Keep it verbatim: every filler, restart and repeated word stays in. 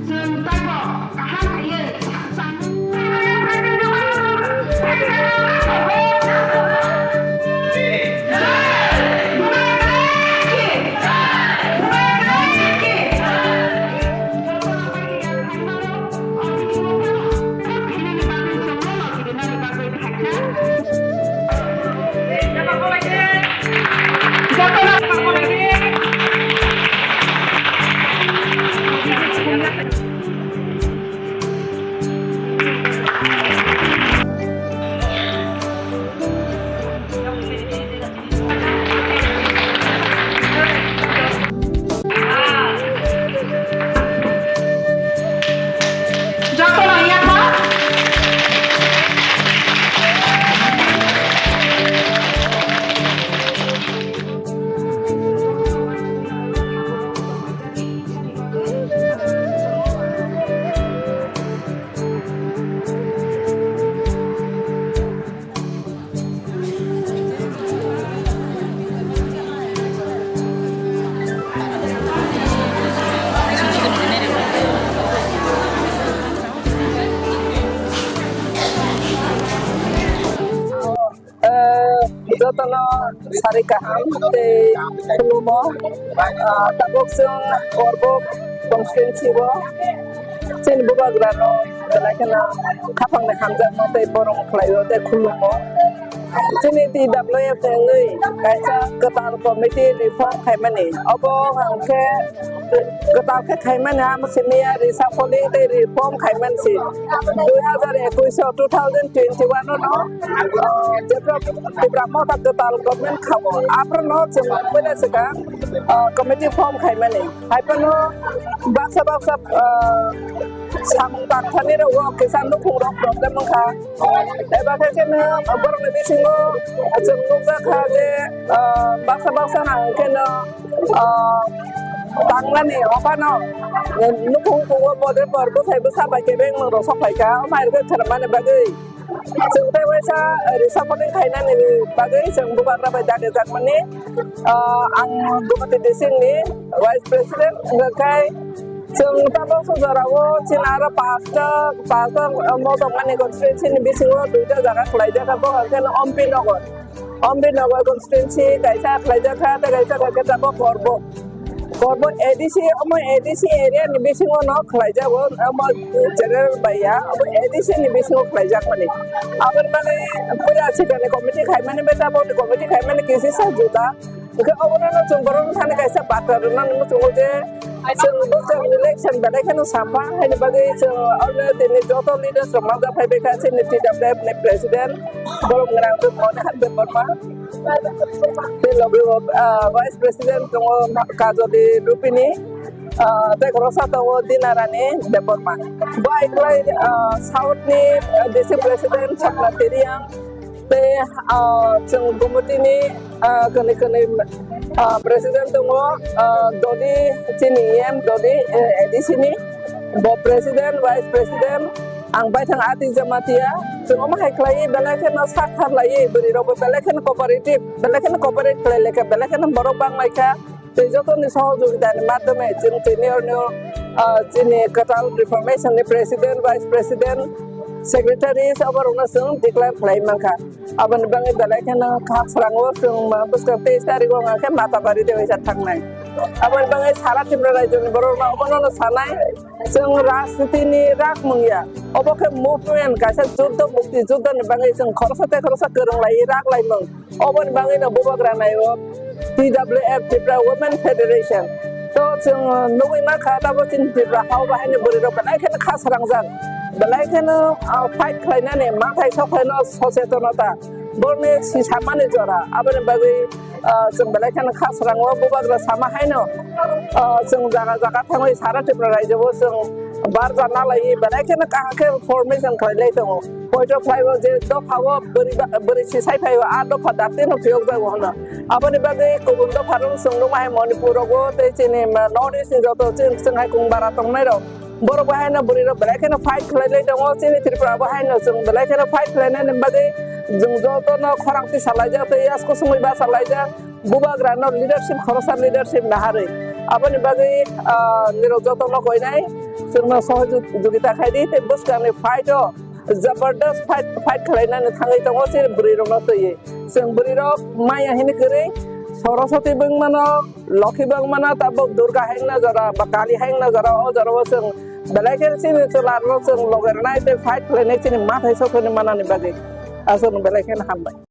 Eh, jotono sari kaham tei khulumo. Ah, tabuk chwng Korbuk constituency o chini bubagrano belai kheno khaphangni hamjakma tei borom khlaio tei khulumo. Chini T W F ni wngwi kaisa kwtal committee reform khaimani. Obo hwnkhe kwtal khe khaimani, amo simi ya reshuffling tei reform khaimani se. Dui hazar ekush o, two thousand twenty one o no, ah, jebra Tipra Motha kwtal government khao, aphuru no chwng puila swkang, ah, committee form khaimani. Haiphano baksa baksa, ah, samung tangthani rogo kisa nukhung rok problem wngkha. Eba khe khe no borokni bisingo chwng nukjakha je, ah, baksa baksa hang khe no, ah, tangnani ophano nukhung kugo bodre bor bwsai bwsa bai kebeng rok sok phaikha, omo hai khe khwrwngmani bagwi. Chwng tei waisa reshuffling khainani bagwi chwng bubagra bai dagi jakmani, ah, ang Gumati district ni vice president, hwnkhe chwng tabuk jorao chini aro pasta, pasta, ah, Motokmani constituency ni bisingo duita jaga khlaijak, bo hwnkhe no Ompi Nagar. Ompi Nagar constituency kaisa khlaijak kha, tei kaisa kha khe tabuk Korbuk. Korbuk A D C, omo A D C area ni bisingo no khlaijago, omo general bai ya, omo A D C ni bisingo khlaijakmani. Aboni bagwi puila sikani committee khaimani bai tabukni committee khaimani kisisa juda. Hwnkhe obono no chwng borok thani kaisa bata rwna nung chwngo je chwng bwswk election belai kheno sapha, haini bagwi chwng oro tini joto leaders rok manjak phaibaikha, chini T W F ni president, borok gwnang Manohar Debbarma. Tei logi o, ah, vice president tongo Kajoli Rupini, ah, tei khoroksa tongo Dinarani Debbarma. Bo hai kwlai, ah, South ni, ah, D C president Sapna Teriang, tei, ah, chwng Gumutini, ah, kwnwi kwnwi, ah, president tongo, ah, Dodi, chini E M Dodi, eh, A D C ni. Bo president, vice president, ang baithang Ati Jamatia, chwng omo hai khlaiwi belai kheno sak thar laiwi bwrwi rokbo belai kheno cooperative, belai kheno cooperate khlai laikha, belai kheno borok bang laikha. Tei jotoni sohojogitani madhyome chwng tini orno, ah, chini kwtal reformation ni president, vice president, secretaries oborokno chwng declare khlai mankha. Aboni bagwi belai kheno kha srango chwng ma bwskang teis tarikh o wngkha khe Matabari de waisa thangnai. Aboni bagwi sara Tripura rajyoni borok rok abono no sanai, chwng rajniti ni rak mung ya. Obo khe movement kaisa juddo, mukti juddo ni bagwi chwng khoroksa tei khoroksa kwrwng lai rak lai mung. Oboni bagwi no bubagra nai o T W F, Tripura Women Federation. To chwng nugwi mankha, tabo chini Tripura ha o bahai ni bwrwi rok belai kheno kha srangjak, belai kheno, ah, fight khlainani, mathai sok khlaino sochetonota. Borokni si samani jora, aboni bagwi, ah, chwng belai kheno kha srango, bubagra sama haino, ah, chwng jaga jaga thangwi sara Tripura rajyo o chwng barja nalaiwi belai kheno kaham khe formation khlai lai tongo. Poito khlai o je dopha o bwrwi ba, bwrwi si sai phai o, a dopha dakti no phiyok jago hwno. Aboni bagwi kubun dopha rok chwng nukma hai Manipur rogo tei chini, ah, North East ni joto chwng, chwng hai kung bara tongnai rok. Borok bo haino bwrwi rok belai kheno fight khlai lai tongo, chini Tripura bo haino chwng belai kheno fight khlai nani bagwi chwng joto no khorang tisa laijak tei yas kusumui basa laijak, bubagra no leadership, khoroksa leadership naharwi. Aboni bagwi, ah, nirok joto no koinai, chwngno sohojogita khai di, tei bwskangni fight o jabardast fight, fight khlainani thangwi tongo chini bwrwi rokno twiwi. Chwng bwrwi rok maya hini kwrwi Saraswati bwngmano, Lokhi bwngmano, tabuk Durga hengna jora ba Kali hengna jora, o jorao chwng belai khe chini chwla rok chwng logi rwnai tei fight khlainai chini mathai sothoni manani bagwi. Aswk belai kheno hambai.